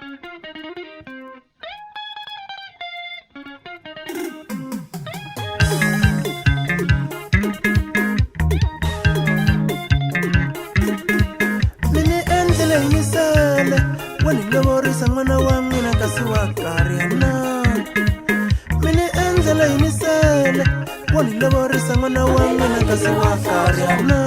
Mi ni endlele hi misele wa ni lovorisa n'wana wa n'wina kasi wa karhi na mi ni endlele hi misele wa ni lovorisa n'wana wa n'wina kasi wa karhi na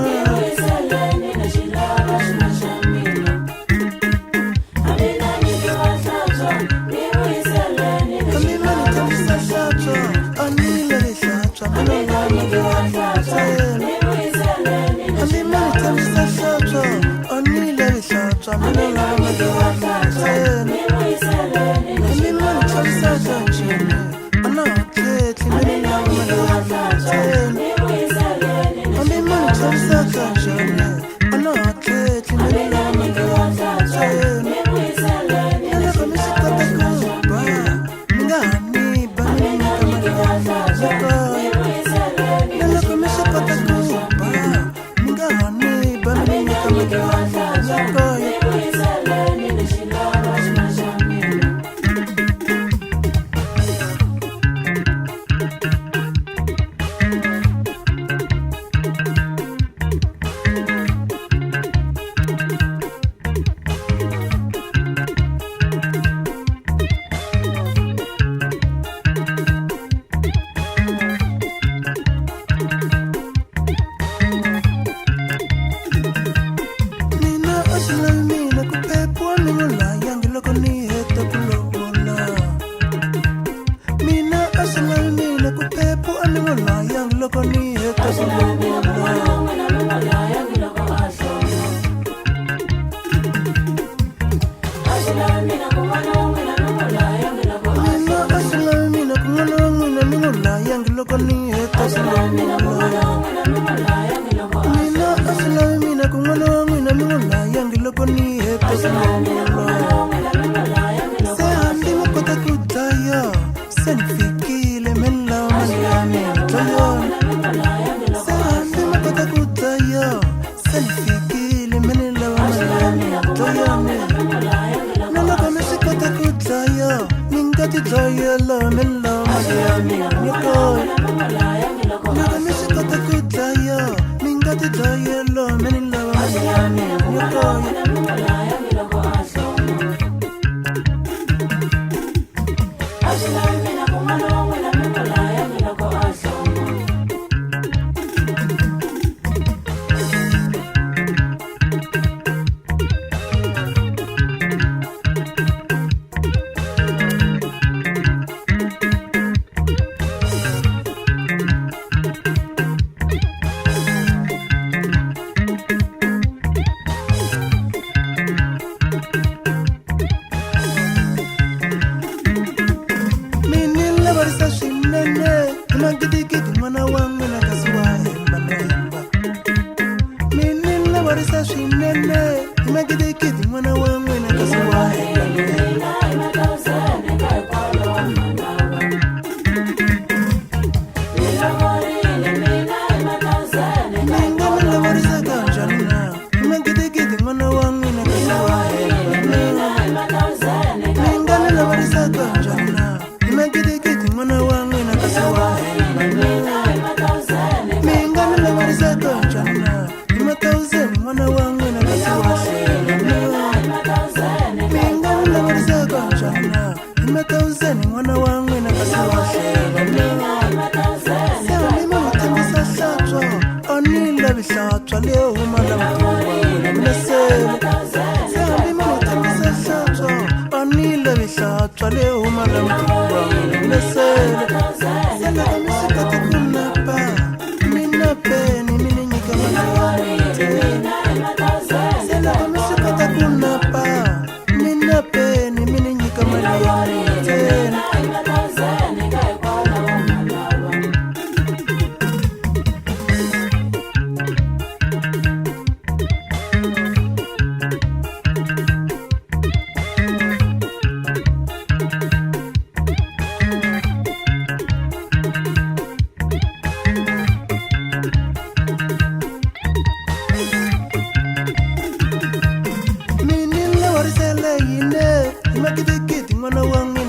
hambi ma ni tshembisa hlantswa a ni lavi hlantswa mina lava ntsena hambi ma ni tshembisa hlantswa a ni lavi hlantswa mina lava ntsena hambi ma ni chavisa kanjhani a na ha tlhetli mina lava ntsena hambi ma ni chavisa kanjhani a na ha tlhetli mina lava ntsena na loko mi swi kota ku ba mi nga ha ni ba mi ni nyika mali ya kaya na loko mi swi kota ku ba mi nga ha ni ba mi ni nyika mali ya kaya. Mina a swi lavi mina ku pepiwa ni n'wi layangi loko ni heta ku lovola. Mina a swi lavi mina ku pepiwa ni n'wi layangi loko ni heta ku lovola. Mina a swi lavi mina ku n'wana wa n'wina ni n'wi layangi loko ni heta ku lovola. Mina a swi lavi mina ku n'wana wa n'wina ni n'wi layangi loko ni heta ku lovola. Se hambi mi kota ku dlaya se ni fikile mi lava mali ya mina dlayani. Se hambi mi kota ku dlaya se ni fikile mi ni lava mali ya mina dlayani. Na loko mi swi kota ku dlaya mi nga ti dlayela mi lava mali ya mina kaya. Loko mi swi kota ku dlaya mi nga ti dlayela mi ni lava mali ya mina kaya. Mi ni lavarisa swinene hi magidigidi n'wana wa n'wina kasi wa hemba no hemba. Mi ni lavarisa swinene hi magidigidi n'wana wa n'wina kasi wa hemba no hemba. Mi nga mi lavarisa kanjhani na hi magidigidi n'wana wa n'wina kasi wa hemba no. Mi nga ni lavarisa kanjhani na hi magidigidi n'wana wa n'wina kasi wa hemba no. Mi nga ni lavarisa kanjhani na hi ma-thousand n'wana wa n'wina kasi wa hemba no. Mi nga ni lavarisa kanjhani na hi ma-thousand n'wana wa n'wina kasi wa hemba no. Se hambi mi n'wi tshembisa hlantswa a ni lavi hlantswa leyo huma la muti wa n'wina mina sele. Se hambi mi n'wi tshembisa hlantswa a ni lavi hlantswa leyo huma la muti wa n'wina mina sele. Se loko mi swi kota ku napa mi napeni mi ni nyika mali ya mina ntsena. Se loko mi swi kota ku napa mi napeni mi ni nyika mali ya mina ntsena. Mi ni lavarisele yine hi Hi magidigidi n'wana wa.